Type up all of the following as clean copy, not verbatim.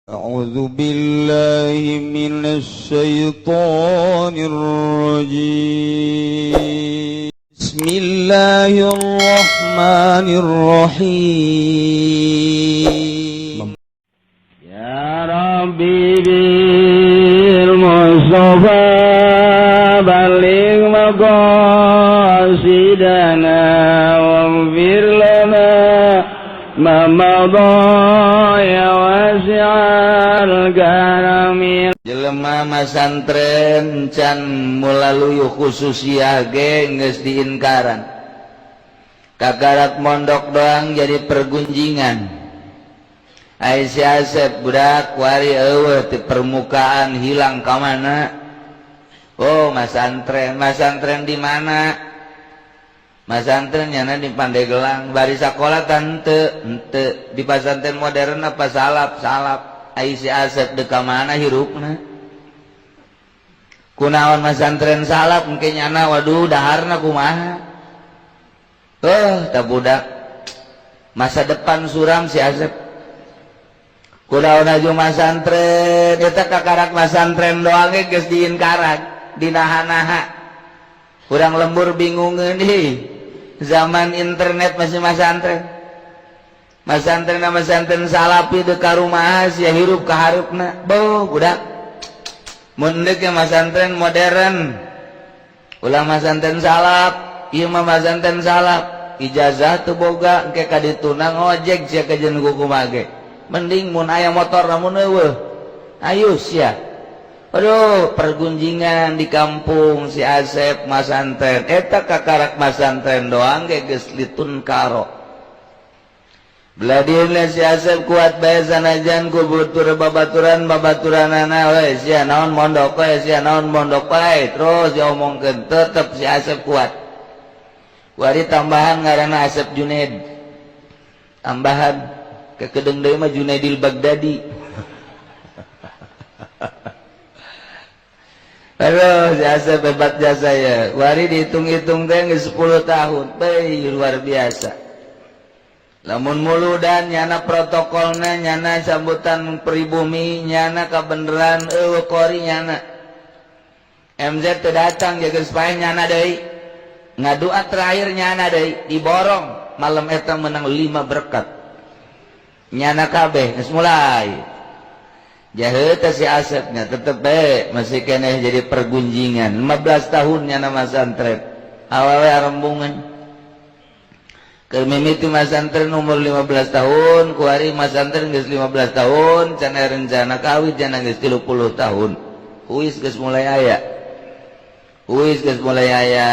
أعوذ بالله من الشيطان الرجيم. بسم الله الرحمن الرحيم. يا ربي بالمصطفى بلغ مقاصدنا واغفر لنا ما مضى يا واسع الكرم. Jelema masantren can melalui khususiyah ge geus diinkaran. Kakarak mondok doang jadi pergunjingan. Ai si Asep budak wari eueuh di permukaan, hilang ka mana? Oh, masantren. Masantren di mana? Masantren nyana di Pandeglang. Bari sakola tante henteu di pasantren modern apa salaf? Salaf. Ai si Asep dek ka mana hirupna? Kunaon masantren salaf mungkin nyana? Waduh, daharna kumaha? Oh, tak budak masa depan suram si Asep. Kunaon aju masantren eta? Kakarak masantren doang ge geus diinkaran, dinaha-naha. Kurang lembur bingungeun nih, zaman internet masih masantren. Masantren masantren salafi dek ka rumah sia hirup ka harupna? Boh, budak mun deuk masantren modern, ulah masantren salaf. Ieu mah masantren salaf, ijazah teu boga, engke ka dituna ngojek sia kajeun kumaha ge. Mending mun aya motor, namun eueuh ayo sia. Aduh, pergunjingan di kampung si Asep masantren eta. Kakarak masantren doang ge geus litun karo. Beladina si Asep kuat bae sanajan ku butur babaturan babaturanana we, sia naon mondok we, sia naon mondok wae, terus diomongkeun, tetep si Asep kuat. Wari tambahan ngaranna Asep Junaid. Tambahan kekedeng deui mah Junaidil Baghdadi. Aduh, si Asep hebat jasa ya. Wari dihitung-hitung teh geus 10 tahun. Bae luar biasa. Lamun muludan nyana protokolna, nyana sambutan pribumi nyana kabeneran, eueuh kori nyana. MZ teu datang jaga supaya nyana deui. Ngadua terakhir nyana deui diborong malam eta menang 5 berkat. Nyana kabeh geus mulai. Jahe teh si Asepnya tetep bae masih keneh jadi pergunjingan. 15 tahun nyana masantren. Awewe arembungan. Mimiti masantren umur 15 tahun, kuari masantren geus 15 tahun, can rencana kawin jana geus 30 tahun. Huis geus mulai aya. Huis geus mulai aya.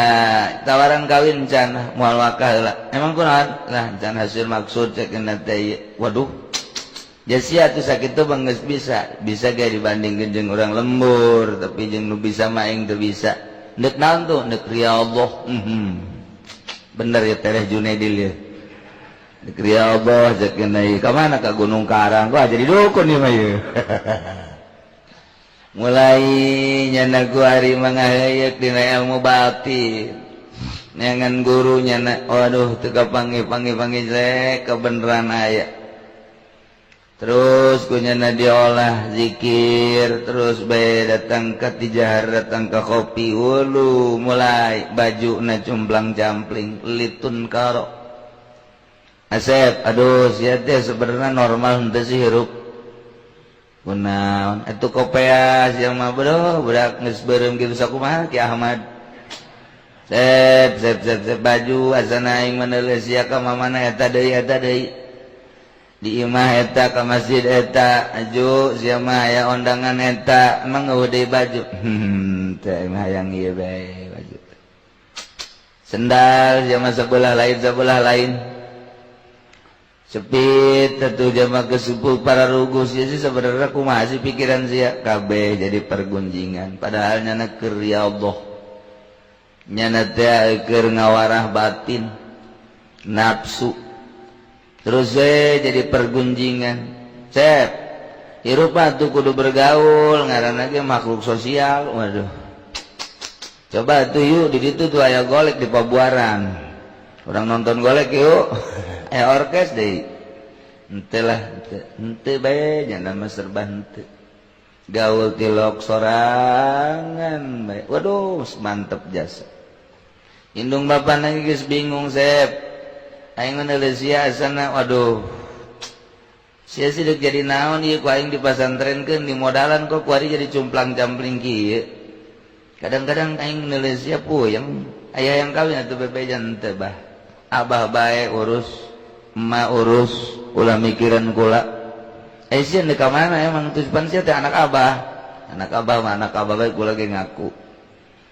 Tawaran kawin can moal wakah heula. Emang kunaon? Lah, can hasil maksud cek teh. Waduh. Jasia tuh sakitu bang geus bisa. Bisa ge dibandingkeun jeung urang lembur, tapi jeung nu bisa mah aing teu bisa. Ndek naon tuh? Ndek ria Allah. Bener ya Tereh Junaidil ya. Dek Allah cek ka mana? Ka Gunung Karang. Wah, jadi dukun ieu mah ieu. Mulai nyana ku ari mangaheuyeuk dina ilmu batin. Neangan guru nyana, waduh, teu kapanggih panggih panggih jelek kebenaran aya. Terus ku nyana diolah zikir terus bae, datang ke tijahar, datang ke kopi ulu, mulai baju na cumplang campling litun karo. Asep, aduh, sia teh sebenarnya normal henteu sih hirup? Kunaon atuh kopea sia mah? Bro, budak geus beureum kitu sakumaha Ki Ahmad? Sep sep sep sep baju asana aing meneuleuh sia ka mamana, eta deui, eta deui, di imah eta, ka masjid eta, aju sia mah aya ondangan eta, emang eueuh deui baju. Teh mah hayang ieu bae baju. Sendal sia mah sebelah lain, sebelah lain. Sepit tentu jama kesupu para rugus sia sih. Sebenarnya kumaha sih pikiran sia? Kabeh jadi pergunjingan, padahal nyana keur ya Allah, nyana teh keur ngawarah batin, nafsu terus jadi pergunjingan. Sep, hirup tuh kudu bergaul, ngaranna ge makhluk sosial. Waduh, coba tuh yuk, di ditu tuh aya golek di Pabuaran, urang nonton golek yuk, aya orkes deh. Henteu lah, henteu henteu bae nya mah serba henteu. Gaul tilok sorangan bae. Waduh, mantep jasa. Indung bapa nang geus bingung, Sep. Aing mah sia asana, waduh. Sia sih dek jadi naon ieu ku aing dipasantrenkeun, dimodalan, kok kuari jadi cumplang-campling kieu. Kadang-kadang aing neuleus sia puyeng. Aya yang kawin atuh bebejan teu, bah. Abah bae urus, emak urus, ulah mikiran kula. Eh, sia deuk ka mana emang tuh? Pan sia teh anak abah. Anak abah mah anak abah bae, kula ge ngaku.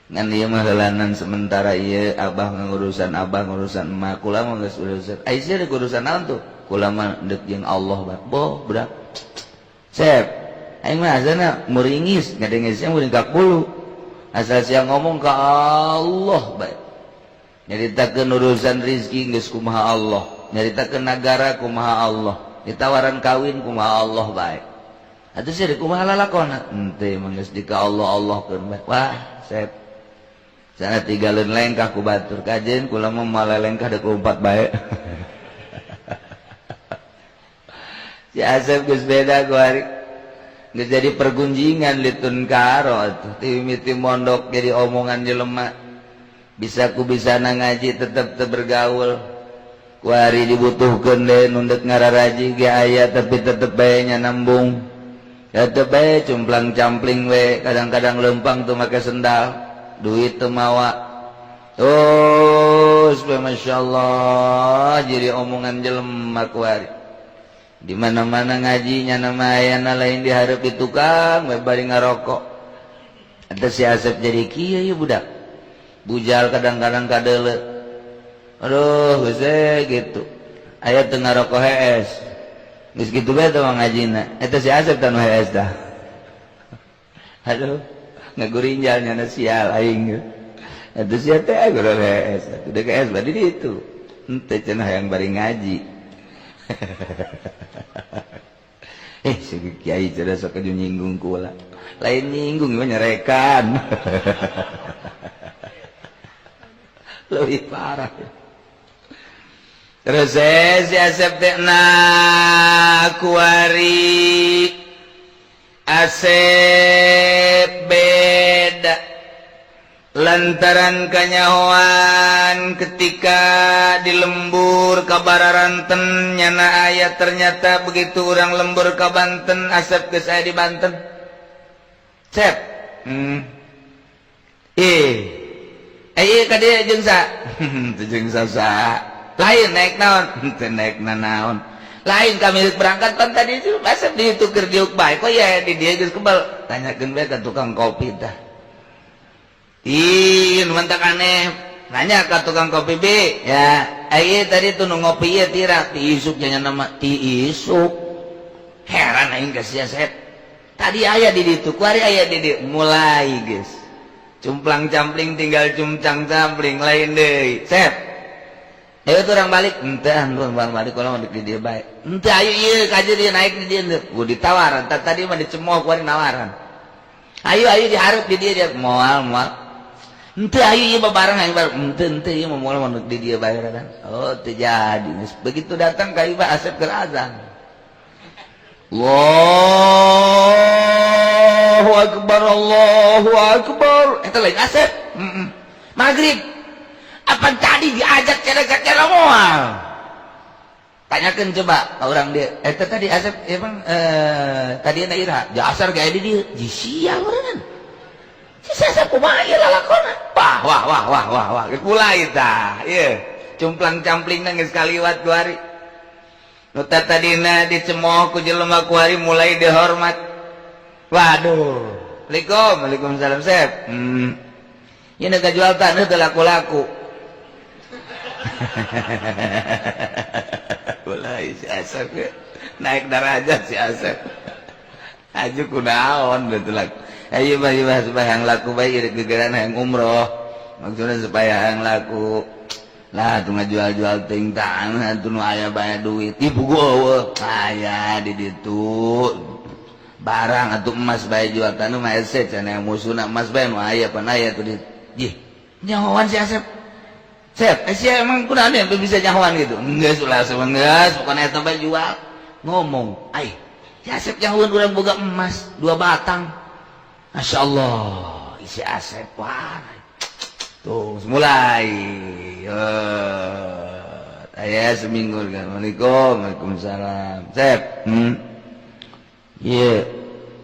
Ngan ieu mah heulanan sementara ieu, abah ngurusan, abah ngurusan emak, kula mah geus urusan. Ai sia deuk urusan naon tuh? Kula mah deuk jeung Allah bae. Boh, budak. Sep, aing mah asana muringis ngadenge sia muringkak bulu. Asal sia ngomong ka Allah bae. Nyaritakeun urusan rizki geus kumaha Allah, nyaritakeun nagara kumaha Allah, ditawaran kawin kumaha Allah bae. Atuh sia kumaha lalakona? Henteu, emang geus di ka Allah Allahkeun bae. Wah, sep. Sana tigaleun lengkah ku batur kajen, kula mah malah lengkah deuk lompat bae. Si Asep geus beda ku hari. Geus jadi pergunjingan litun karo atuh. Ti mimiti mondok jadi omongan jelema. Bisa ku bisa ngaji tetep teu bergaul. Ku hari dibutuhkeun deui nu deuk ngararaji ge aya, tapi tetep bae nya nambung. Tetep bae cumplang-campling we, kadang-kadang lempang tuh make sendal, duit teu mawa. Terus we, Masya Allah, jadi omongan jelema ku hari. Di mana-mana ngajinya nama ayana lain diharap di tukang we bari ngarokok. Eta si Asep jadi kieu ya budak. Bujal kadang-kadang kadeule. Aduh, geus gitu. Aya teu ngarokok hees. Geus kitu bae teh ngajina. Eta si Asep teh nu hees dah. Aduh, ngagurinjal nyana sial aing. Eta sia teh guru hees. Udah hees bari di itu. Henteu cenah yang bari ngaji. Eh, si kiai cenah sok nyinggung kula. Lain nyinggung mah nyerekan. Lebih parah. Terus si Asep teh na kuari Asep beda lantaran kanyahoan ketika di lembur kabararanten nyana aya, ternyata begitu orang lembur ka Banten, Asep geus aya di Banten. Sep. Eh. Eh, ka dieu jeung sa? Teu jeung sa. Lain naik naon? Teu naik naon. Lain kami berangkat pan tadi itu Asep di itu keur diuk bae, kok ya di dieu geus kebal. Tanyakeun bae ka tukang kopi tah. Ih, nu mantak aneh. Nanya ka tukang kopi B, ya. Aye tadi tuh nu ngopi ieu tira ti isuk nya nama ti isuk. Heran aing ka sia, Sep. Tadi aya di ditu, kuari aya di dieu. Mulai geus. Cumplang-campling tinggal cumplang-campling lain deui. Sep. Ayo tuh orang balik, henteu urang balik kalau di dieu bae. Henteu, ayo ieu kaje dia naik di dieu. Gua ditawaran, tadi mah dicemooh, kuari nawaran. Ayo ayo diharap di dieu, dia moal moal. Henteu, ayo ieu babareng aing bareng. Henteu henteu, ieu mah moal moal di dieu bae kan. Oh, teu jadi. Begitu datang ka ieu Asep keur azan. Allahu akbar, Allahu akbar. Eta lain Asep. Maghrib. Apa tadi diajak cara-cara moal? Tanyakan coba ke orang dia. Eta tadi Asep emang tadi na ira. Jasar gaya di dieu. Ji sia meureun. Si Asep kumaha ieu lalakona? Wah wah wah wah wah wah. Geus mulai tah. Ieu. Cumplang-campling geus kaliwat ku hari. Nu tadina dicemooh ku jelema, ku hari mulai dihormat. Waduh. Assalamualaikum, waalaikumsalam, Sep. Ini gak jual tanah teu laku-laku. Mulai si Asep ya. Naik derajat si Asep. Aju kunaon betul laku. Ayo bah bah supaya yang laku bae gegeran yang umroh. Maksudnya supaya yang laku. Lah tuh ngajual-jual ting tanah tuh nu aya banyak duit. Ibu gua aya di ditu. Barang atau emas bae jual tanah mah hese cenah musuhna, emas bae nu aya pan aya tuh di. Jih, nyahoan si Asep. Sep, eh sia emang kunaon ya bisa nyahoan gitu? Enggak, sulah geus, pokoknya eta bae jual. Ngomong, "Ai, si Asep nyahueun urang boga emas 2 batang." Masya Allah, si Asep wah. Tuh, mulai. Aya seminggu kan. Assalamualaikum, waalaikumsalam. Sep, Ieu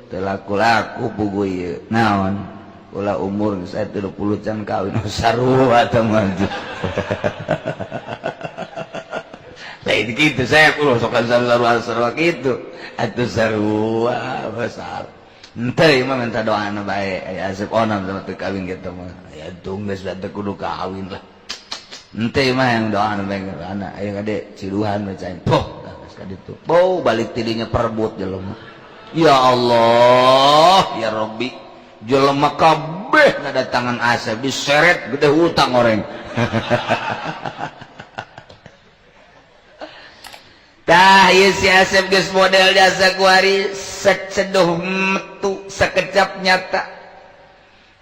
teu laku-laku pugu ieu. Naon? Ulah umur saya 30 can kawin sarua teh mah. Lain gitu saya ulah sok sarua sarua kitu. Atuh sarua besar. Henteu mah minta doana bae. Aya Asep onam sama teu kawin kitu mah. Aya tung geus teu kudu kawin lah. Henteu mah yang doana bae anak aya kade ciduhan bacain. Poh, geus ka ditu. Bau balik tidinya perebut jelema. Ya Allah, ya Rabbi. Jelema kabeh ngadatangan Asep diseret gede hutang orang. Tah ieu si Asep geus model jasa kuari seceduh metu sekecap nyata.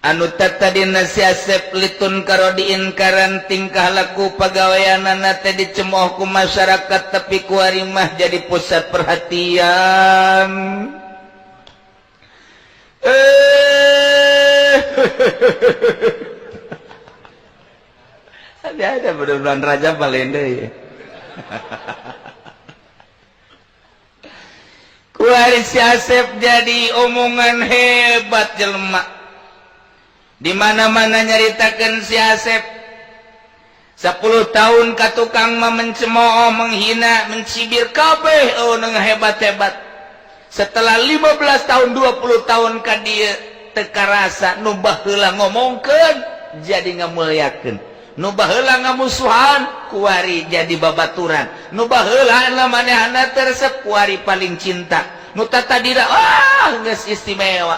Anu tadina si Asep litun karodiin karan tingkah laku pagaweanana teh dicemooh ku masyarakat tapi kuari mah jadi pusat perhatian. Ada bulan Raja Balende ya. Kuari si Asep jadi omongan hebat jelema. Di mana-mana nyaritakeun si Asep. 10 tahun ka tukang mah mencemooh, menghina, mencibir kabeh oh hebat-hebat. Setelah 15 tahun 20 tahun ka dieu teu karasa nu baheula ngomongkeun jadi ngamuliakeun. Nu baheula ngamusuhan kuari jadi babaturan. Nu baheula manehna teu resep kuari paling cinta. Nu tatadina ah geus istimewa.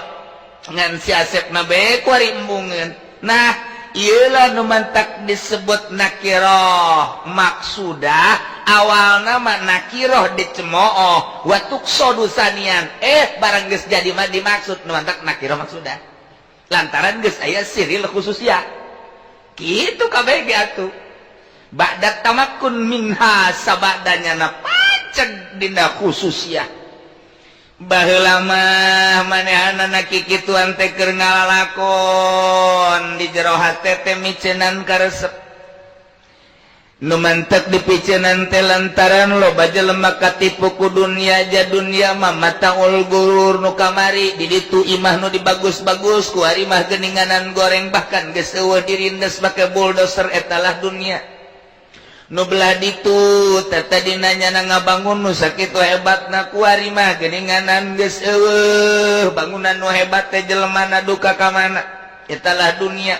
Ngan si Asep mah bae kuari embungeun. Nah, ieulah nu mantak disebut nakiroh. Maksudah awalna mah nakiroh dicemooh wa tuqsadu sanian. Barang geus jadi mah dimaksud nu mantak nakiroh maksudah. Lantaran geus aya siril khususnya. Gitu kabeh ge atuh. Ba'da tamakkun minha sabadanya na paceg dina khususiyah. Baheula mah manehanana kikituan teh keur ngalalakon di jero hate teh miceunan karesep. Nu mantek dipiceunan teh lantaran loba jelema katipu ku dunia ja dunia mah mataul gurur nu kamari di ditu imah nu dibagus-bagus ku ari mah geuninganan goreng bahkan geus eueuh dirindes make bulldozer etalah dunia. Nu belah ditu tadina nyana ngabangun nu sakitu hebatna ku ari mah geuninganan geus eueuh bangunan nu hebat teh jelemana duka ka mana etalah dunia.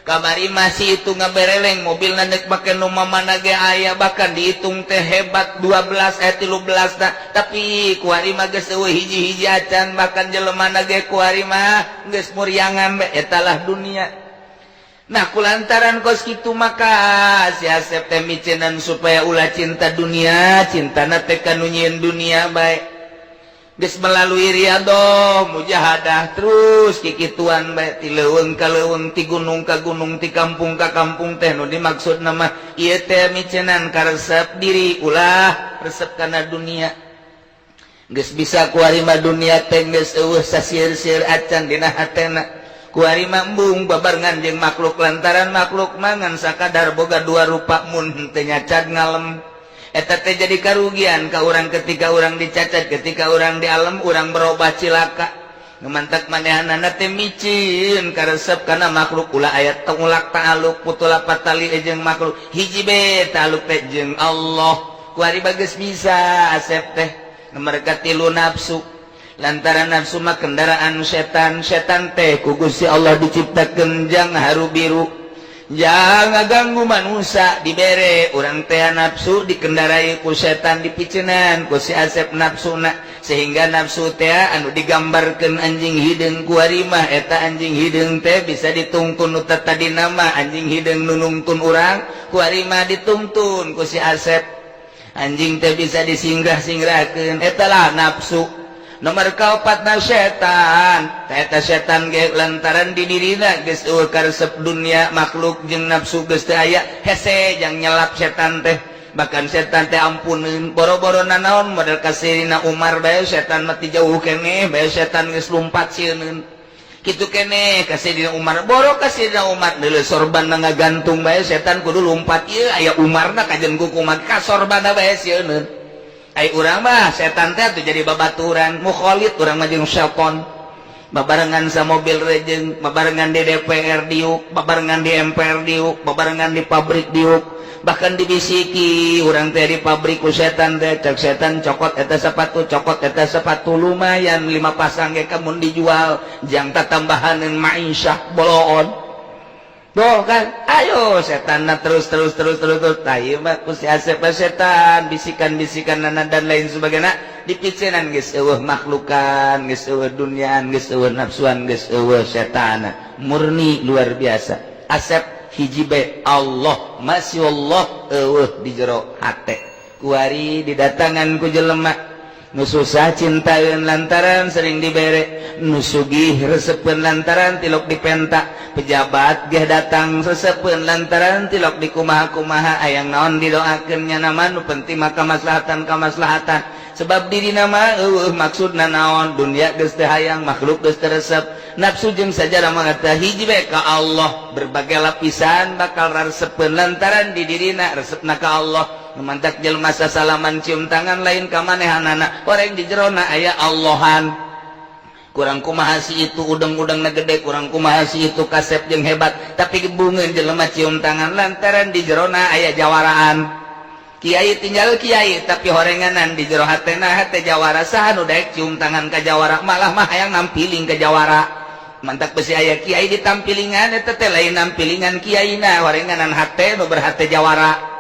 Kamari masih itu ngabereleng mobil nanek make nu mana ge aya bahkan dihitung teh hebat 12 13 nah tapi kuari mah geus eueuh hiji-hiji acan bahkan jelemana ge kuari mah geus muriangan bae etalah dunia. Nah kulantaran kos kitu maka si Asep teh miceunan supaya ulah cinta dunia cintana teh ka nu nyieun dunia bae. Geus melalui riadoh mujahadah terus kikituan bae ti leuweung ka leuweung ti gunung ka gunung ti kampung ka kampung teh nu dimaksud nama ieu teh miceunan karesep diri ulah resep kana dunia. Geus bisa kuari mah dunia teh geus eueuh sasieur-sieur acan dina hatena. Kuari mah embung babarengan jeung makhluk lantaran makhluk mah ngan sakadar boga dua rupa mun henteu nyacad ngalem. Eta teh jadi karugian ka urang ketika urang dicacat ketika urang di alam urang berubah cilaka. Nu mantak manehanana teh micin karesep kana makhluk ulah aya tengulak ta'aluk putula patali jeung makhluk hiji be ta'aluk teh jeung Allah. Kuari bagus bisa Asep teh mereka tilu nafsu lantaran nafsu mah kendaraan setan setan teh ku Gusti Allah diciptakeun jang haru biru jangan ganggu manusia dibere urang teh nafsu dikendarai ku setan dipicenan ku si Asep nafsuna sehingga nafsu teh anu digambarkeun anjing hideung kuari mah eta anjing hideung teh bisa ditungtun nu tadi nama anjing hideung nu nungtun urang kuari mah ditungtun ku si Asep anjing teh bisa disinggah-singgahkeun eta lah nafsu. Nomor kaopatna setan eta setan ge lantaran di dirina geus eueuh karesep dunia makhluk jeung nafsu geus teu aya hese jang nyelap setan teh. Bahkan setan teh ampuneun, boro-boro nanaon, model ka Sayyidina Umar bae setan mah ti jauh keneh bae setan geus lumpat sieun. Kitu keneh ka Sayyidina Umar, boro ka Sayyidina Umar, deuleu sorban ngagantung bae setan kudu lumpat. Ieu aya Umarna kajen ku kumaha ka sorbanna bae sieun. Ai urang mah setan teh atuh jadi babaturan mukhalid, urang mah jeung syaiton babarengan sa mobil rejeng, babarengan di DPR diuk, babarengan di MPR diuk, babarengan di pabrik diuk. Bahkan dibisiki urang teh di pabrik ku setan teh. Cek setan, "Cokot eta sepatu, cokot eta sepatu, lumayan lima pasang ge kamun dijual jang tatambahaneun ma'isyah boloon." Tuh kan, ayo setan nah, terus terus terus terus terus. Tah, ieu mah ku si Asep mah setan bisikan-bisikan nana dan lain sebagainya dipicenan, geus eueuh makhlukan, geus eueuh duniaan, geus eueuh nafsuan, geus eueuh setan, murni luar biasa. Asep hiji bae, Allah, masya Allah, eueuh di jero hate. Kuari didatangan ku jelema nu susah, cintaeun lantaran sering dibere, nu sugih resepeun lantaran tilok dipenta, pejabat ge datang resepeun lantaran tilok di kumaha-kumaha, ayang naon didoakeun. Nya nama nu penting mah kamaslahatan, kamaslahatan, sebab diri nama eueuh maksudna naon. Dunia geus teu hayang, makhluk geus teu resep, nafsu jeung sajarah mah teh hiji bae, ka Allah. Berbagai lapisan bakal resepeun lantaran di dirina resepna ka Allah. Mantak jelema sasalaman, cium tangan, lain ka manehanana, orang di jerona aya Allahan. Kurang kumaha si itu udeng-udeng na gede, kurang kumaha si itu kasep jeung hebat, tapi bungeun jelema cium tangan lantaran di jerona aya jawaraan. Kiai tinggal kiai, tapi horenganan di jero hatena hate jawara. Saha nu daek cium tangan ka jawara? Malah mah hayang nampiling ke jawara. Mantak besi aya kiai ditampilingan, eta teh lain nampilingan kiaina, horenganan hate nu berhate jawara.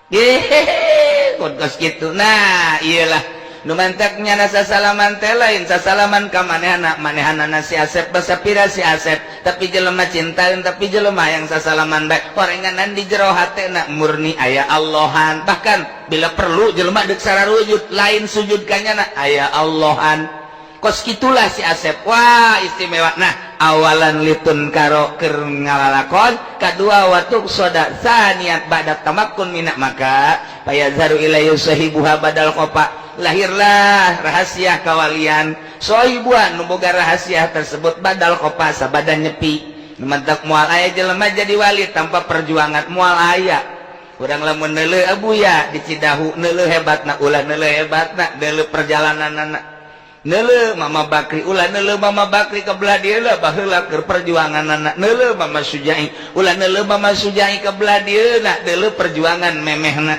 Hehehe, kos gitu. Nah, iyalah nu mantaknya nasa salaman teh lain sasalaman ka manehana, manehanana si Asep basapira si Asep, tapi jelema cintaeun, tapi jelema yang sasalaman bae horenganan di jero hatena murni aya Allahan. Bahkan bila perlu jelema deuk sararujud, lain sujud kanyana, aya Allahan. Kos gitulah si Asep. Wah, istimewa. Nah, awalan litun karo keur ngalalakon, kadua watuk soda saniat ba'da tamakkun minak, maka payazharu ilaihi sahibuha badal khofa, lahirlah rahasia kawalian sohibuha nu boga rahasia tersebut badal khofa, sabada nyepi. Mantak moal aya jelema jadi wali tanpa perjuangan, moal aya. Urang lamun neuleuh Abuya di Cidahu, neuleuh hebatna, ulah neuleuh hebatna, neuleuh perjalananana. Neuleuh Mama Bakri, ulah neuleuh Mama Bakri ke belah dieu lah, baheula keur perjuanganana. Neuleuh Mama Sujai, ulah neuleuh Mama Sujai ke belah dieu na, neuleuh perjuangan memehna.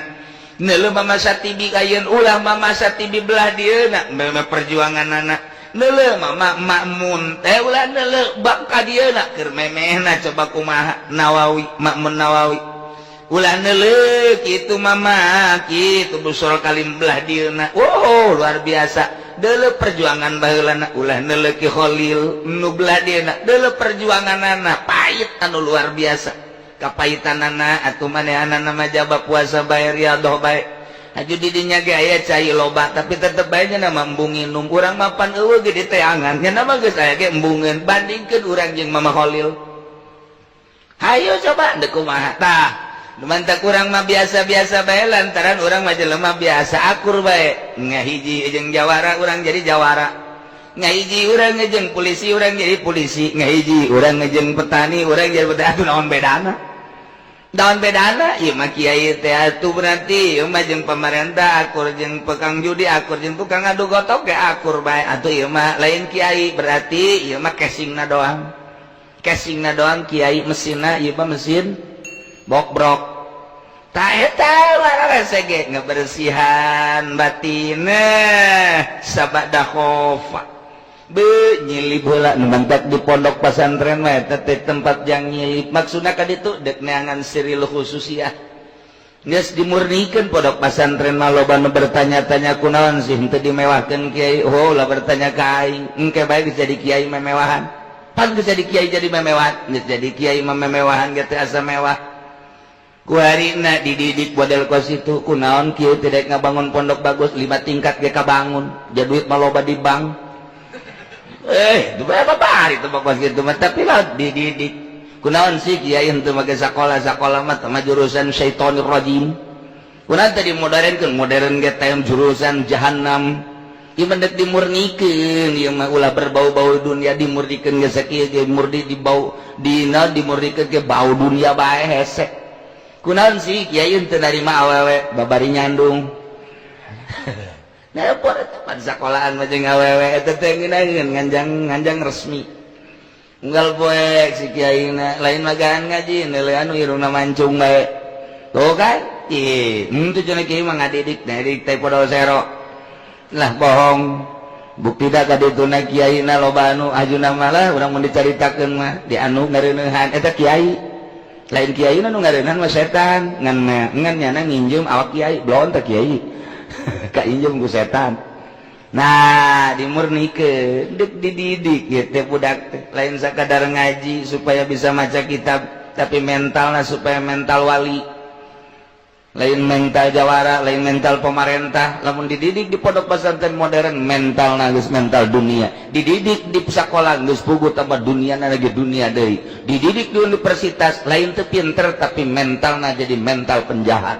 Neuleuh Mama Satibi ayeun, ulah Mama Satibi belah dieu na, memeh perjuanganana. Neuleuh Mama Makmun teh, ulah neuleuh bak ka dieu na, keur memehna. Coba kumaha Nawawi, Makmun Nawawi, ulah neuleuh kitu mama kitu busol kalim belah dieu na. Wow, luar biasa. Deuleu perjuangan baheulana. Ulah neuleuh Ki Khalil nu belah dieu, deuleuh perjuanganana pahit anu luar biasa kapahitanana. Atuh manehanana mah jaba puasa bae, riyadhah bae, aju di dinya ge aya cai loba, tapi tetep bae nya mah embung nginum. Urang mapan eueuh ge diteangan, nya mah geus aya ge embungeun. Bandingkeun urang jeung Mama Khalil, hayo coba deuk kumaha. Tah, mantak urang mah biasa-biasa bae lantaran urang mah jelema biasa, akur bae. Ngahiji jeung jawara, urang jadi jawara. Ngahiji urang jeung polisi, urang jadi polisi. Ngahiji urang jeung petani, urang jadi petani. Atuh naon bedana, naon bedana? Ieu mah kiai teh atuh berarti ieu mah jeung pemerintah akur, jeung tukang judi akur, jeung tukang adu gotok ge akur bae. Atuh ieu mah lain kiai, berarti ieu mah casingna doang, casingna doang kiai, mesinna ieu mah mesin bokbrok. Tak eta ge ngebersihan batin sabada khofa be nyilip heula. Nu mantak di pondok pesantren mah eta teh tempat yang nyilip, maksudna ka ditu dek neangan siril khususiyah. Geus dimurnikeun pondok pesantren mah. Loba nu bertanya-tanya, kunaon sih henteu dimewahkeun kiai? Oh, lah bertanya ka aing, engke bae geus jadi kiai memewahan. Pan geus jadi kiai jadi memewahan, geus jadi kiai mah memewahan ge teh asa mewah. Kuharina dididik model kos itu, kunaon kieu tidak ngabangun pondok bagus, lima tingkat ge kabangun, jadi duit mah loba di bank. Eh, itu berapa hari itu kos gitu mah, tapi lah dididik. Kunaon sih kiai henteu make sakola, sakola mah mah jurusan syaitonir rajim. Kunaon tadi modernkeun? Modern ge teh jurusan jahanam. Ieu mah dek dimurnikeun, ieu mah ulah berbau-bau dunia. Dimurnikeun ge sakieu ge murni di bau dina, dimurnikeun ge bau dunia bae hese. Kunaon sih kiai teu narima awewe babari nyandung? Nah, pan sekolahan mah jeung awewe eta teh ngeunaheun nganjang nganjang resmi. Unggal poe si kiai na lain magaan ngaji, nilai anu irungna mancung bae. Tuh kan? Ih, henteu cenah kiai mah ngadidik, ngadidik teh podol sero. Lah, bohong. Bukti da kadituna kiai na loba anu ajuna malah urang mun dicaritakeun mah di anu ngareuneuhan eta kiai. Lain kiai nu ngareuneuhan mah setan, ngan ngan nyana nginjem awak kiai, belon teh kiai. Kainjem ku setan. Nah, dimurnikeun, dek dididik gitu budak teh. Lain sakadar ngaji supaya bisa maca kitab, tapi mentalna supaya mental wali. Lain mental jawara, lain mental pemerintah. Lamun dididik di pondok pesantren modern, mental geus mental dunia. Dididik di sekolah geus puguh tambah dunia lagi dunia deui. Dididik di universitas lain teu pinter, tapi mentalna jadi mental penjahat.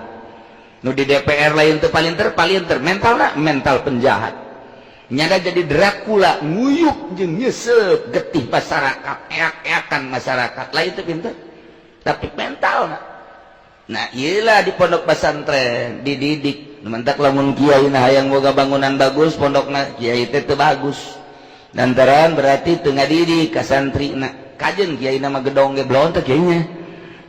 Nu di DPR lain teu palinter palinter, mentalna mental penjahat. Nyada jadi Dracula, nguyuk jeung nyesep getih masyarakat, eak-eakan masyarakat. Lain teu pinter, tapi mentalna. Nah, iyalah di pondok pesantren dididik. Mantak lamun kiai nah hayang boga bangunan bagus pondokna, kiai teh teu bagus. Lantaran berarti teu ngadidik ka santrina. Kajen kiai nama gedong ge belon teh kiainya.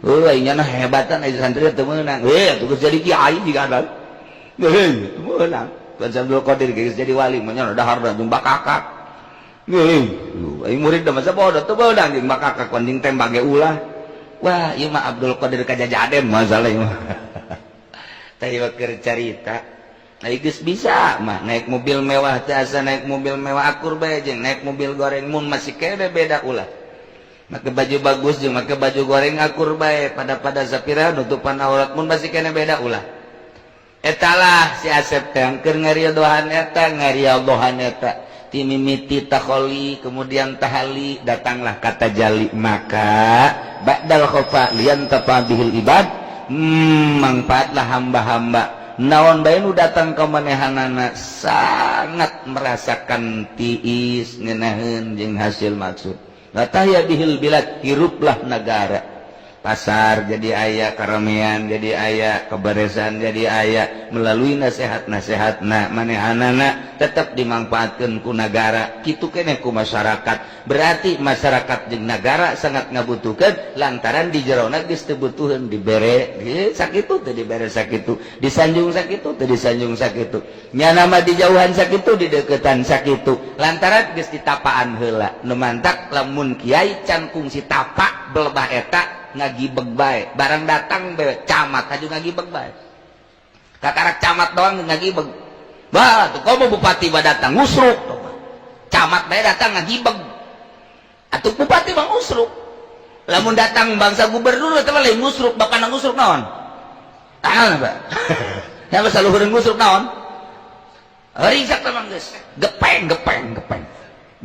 Oh, aing nah hebatan ai santri teu meunang. Eh, atuh geus jadi kiai jiga ada. Heuh, teu meunang. Tuan Abdul Qadir geus jadi wali mah nya dahar jeung bakakak. Heuh, aing murid mah masa bodoh teu meunang jeung bakakak anjing tembak ge ulah. Wah, ieu mah Abdul Qadir kajajaden masalah ieu mah. Tah, ieu keur carita. Nah, geus bisa mah naik mobil mewah teh, asa naik mobil mewah akur bae jeung naik mobil goreng, mun masih kene beda ulah. Make baju bagus jeung make baju goreng akur bae, pada pada sapira nutupan aurat, mun masih kene beda ulah. Etalah si Asep teh keur ngaridohan eta, ngaridohan eta timimiti takholi, kemudian tahali, datanglah kata jali. Maka ba'dal khofa liyantafa bihil ibad, manfaatlah hamba-hamba. Naon bae nu datang ke manehanana sangat merasakan tiis, ngenaheun jeung hasil maksud. Latahya bihil bilad, hiruplah negara, pasar jadi aya, keramaian jadi aya, keberesan jadi aya melalui nasihat-nasihat. Nah, manehanana tetap dimanfaatkan ku negara, kitu keneh ku masyarakat. Berarti masyarakat jeung negara sangat ngabutuhkeun, lantaran di jerona geus teu butuheun dibere sakitu teu dibere sakitu, disanjung sakitu teu disanjung sakitu, nyana mah dijauhan sakitu, dideketan sakitu, lantaran geus ditapaan heula. Nu mantak lamun kiai can kungsi tapa belebah eta ngagibeg bae. Barang datang bae camat aju ngagibeg bae, kakarak camat doang ngagibeg. Bah, tuh komo bupati ba datang ngusruk. Camat bae datang ngagibeg, atuh bupati mah ngusruk. Lamun datang bangsa gubernur eta mah lain ngusruk, bapak ngusruk naon? Tahan, Pak. Ya masa luhureun ngusruk naon? Ringsak teh geus gepeng gepeng gepeng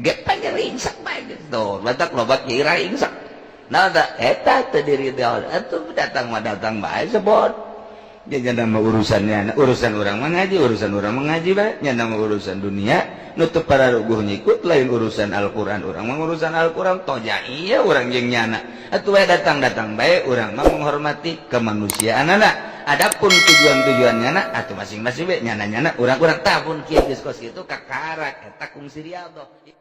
gepeng, ringsak bae geus. Tuh, batak loba kira ringsak. Nah, eta teu diri atuh datang mah datang bae sebot. Dia nama urusannya, urusan orang mengaji, urusan orang mengaji bae nya. Nama urusan dunia nutup para ruguh nyikut, lain urusan Al-Qur'an. Urang mah urusan Al-Qur'an toja iya urang jeung nyana atuh bae datang-datang bae. Urang mah menghormati kemanusiaan anak. Adapun tujuan-tujuannya na atuh masing-masing bae nyana-nyana. Urang-urang tabun kieu geus kos kitu kakarak eta kungsi riyadhah.